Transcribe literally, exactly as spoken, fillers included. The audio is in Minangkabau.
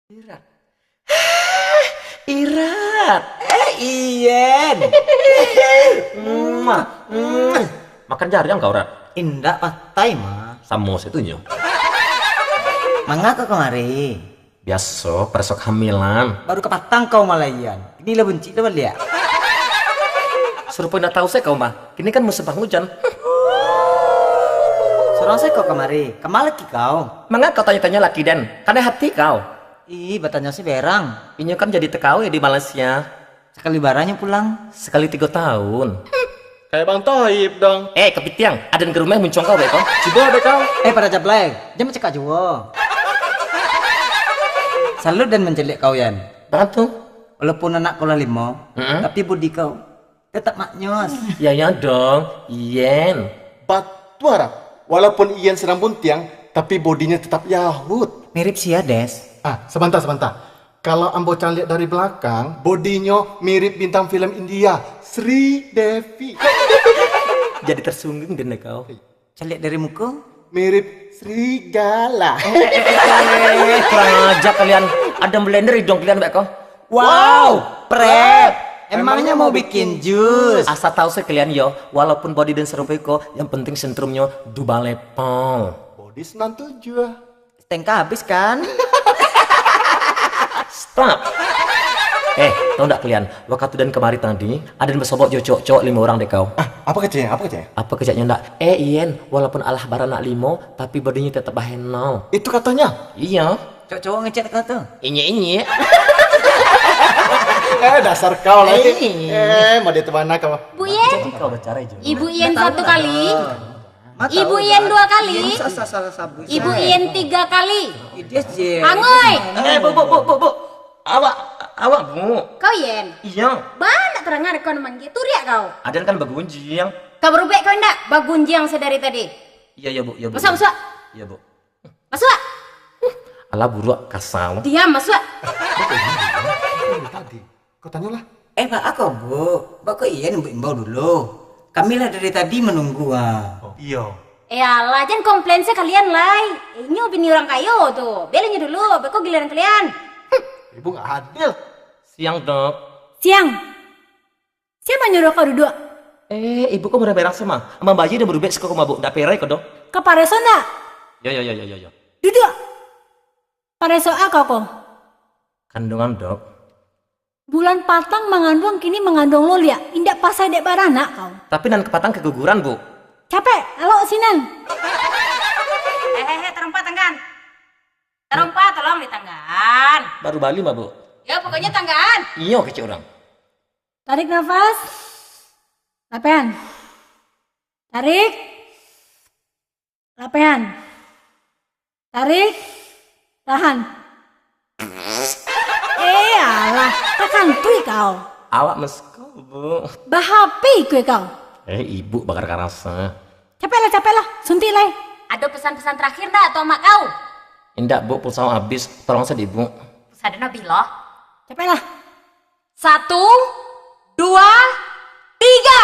Irat. Irat. Eh, Ian. Mwah. Mm. Makan jariang kau, Rat? Indak, patai mah. Samo satunyo. Manga kau kamari? Biaso, pareso kehamilan. Baru kapatang kau malah, Ian. Kini lah buncik tu baliak. Sarupo indak tahu se kau mah. Kini kan musim panghujan. Surang se kau kamari. Kama laki kau? Manga kau tanyo-tanyo laki den? Kanai hati kau. Ih, batanyo se berang. Inyo kan jadi T K W di Malaysia. Sakali bara nyo pulang? Sakali tigo tahun. Kayak Bang Toib dong. Eh, kapitiang, aden ka rumah muncuang kau baik kau. Cubo deh kau. Eh, pada jablay, jan bacakak juo. Salut den mancaliak kau, Yan. Baa tu? Walaupun anak kau lah limo, Mm-mm. tapi bodi kau tetap maknyos. Ya, ya dong, Yen. Batua, Ra. Walaupun Ian sadang buntiang, tapi bodinyo tetap Yahud. Mirip sia, Des. Ah, sabanta, sabanta. Kalau ambo caliak dari balakang, bodinyo mirip bintang film India, Sri Devi. Jadi tersunggung den dek kau. Caliak dari muko? Mirip serigala. Eh, kurang ajar kalian. Ada blender hidung kalian, baik kau. Wow, prep. Emangnya mau bikin jus? Asa tahu se kalian yo, walaupun body dan serupa iko, yang penting sentrumnyo dubalepal. Body sembilan tujuh. Stengka habis kan? Stop. Eh, tahu ndak kalian? Wakatu den kamari tadi, aden basobok jo cowok-cowok limo urang dek kau. Ah, apa keceknya? Apa keceknya? Apa keceknya ndak? Eh, Ian, walaupun alah baranak limo, tapi bodinyo tetap bahenol. Itu katanya? Iya. Cowok-cowok ngecek kau tu? Inyek-inyek. Eh, dasar kau lagi. Eh. Eh, mode tu mana kau? Bu Yen. Jadi kau udah cerai juga. Ibu Yen satu kali. Ibu Yen dua kali. Ibu Yen tiga kali. Angoi. Eh, bu, bu, bu, bu, bu. Awak, awak, bu. Kau Yen? Iya. Banyak terdengar kau manggil, turiak kau. Aden kan bagunjiang. Kau berubek kau indak? Bagunjiang sedari tadi. Iya, iya, bu, iya, bu. Masuk, masuk. Iya, bu. Masuk. Alah, buruak kasar. Diam, masuk. Tadi. Kau tanyolah. Eh, baa ko, Bu? Baa ko Ian imbau-imbau dulu? Kami lah dari tadi menunggu, ah. Oh, iyo. Eh, alah, jan komplain sakalian lai. Inyo bini urang kayo tu. Bialah inyo dulu, beko giliran kalian. Ibu nggak adil. Siang, Dok. Siang. Sia manyuruah kau duduak? Eh, ibu ko marah-marah sama. Mambayia dan barubek siko ko mabuk. Ndak perai ko, Dok. Ka pareso ndak? Yo, yo, yo, yo, yo, yo. Duduak. Pareso a kau ko? Kanduangan, Dok. Bulan patang manganduang, kini manganduang lo liak. Indak pasai dek baranak kau. Tapi nan kapatang kaguguran, Bu. Capek, alok sinan. Hehehe, tarompa tanggaan. Tarompa tolong ditanggaan. Baru bali mah, Bu. Yo, pokoknyo tanggaan. Iyo, kecek urang. Tarik nafas. Lapehan. Tarik. Lapehan. Tarik. Tahan. Eh, alah, takantui kau. Awak meskol, Bu. Bahapi kue kau. Eh, ibu bakar karasa. Capeklah, capeklah. Suntik lai. Ado pesan-pesan terakhir ndak, Tuan Mak kau? Indak, Bu. Pulsa habis. Tolong sajo, Bu. Pulsa den habis lo. Capeklah. Satu, dua, tiga.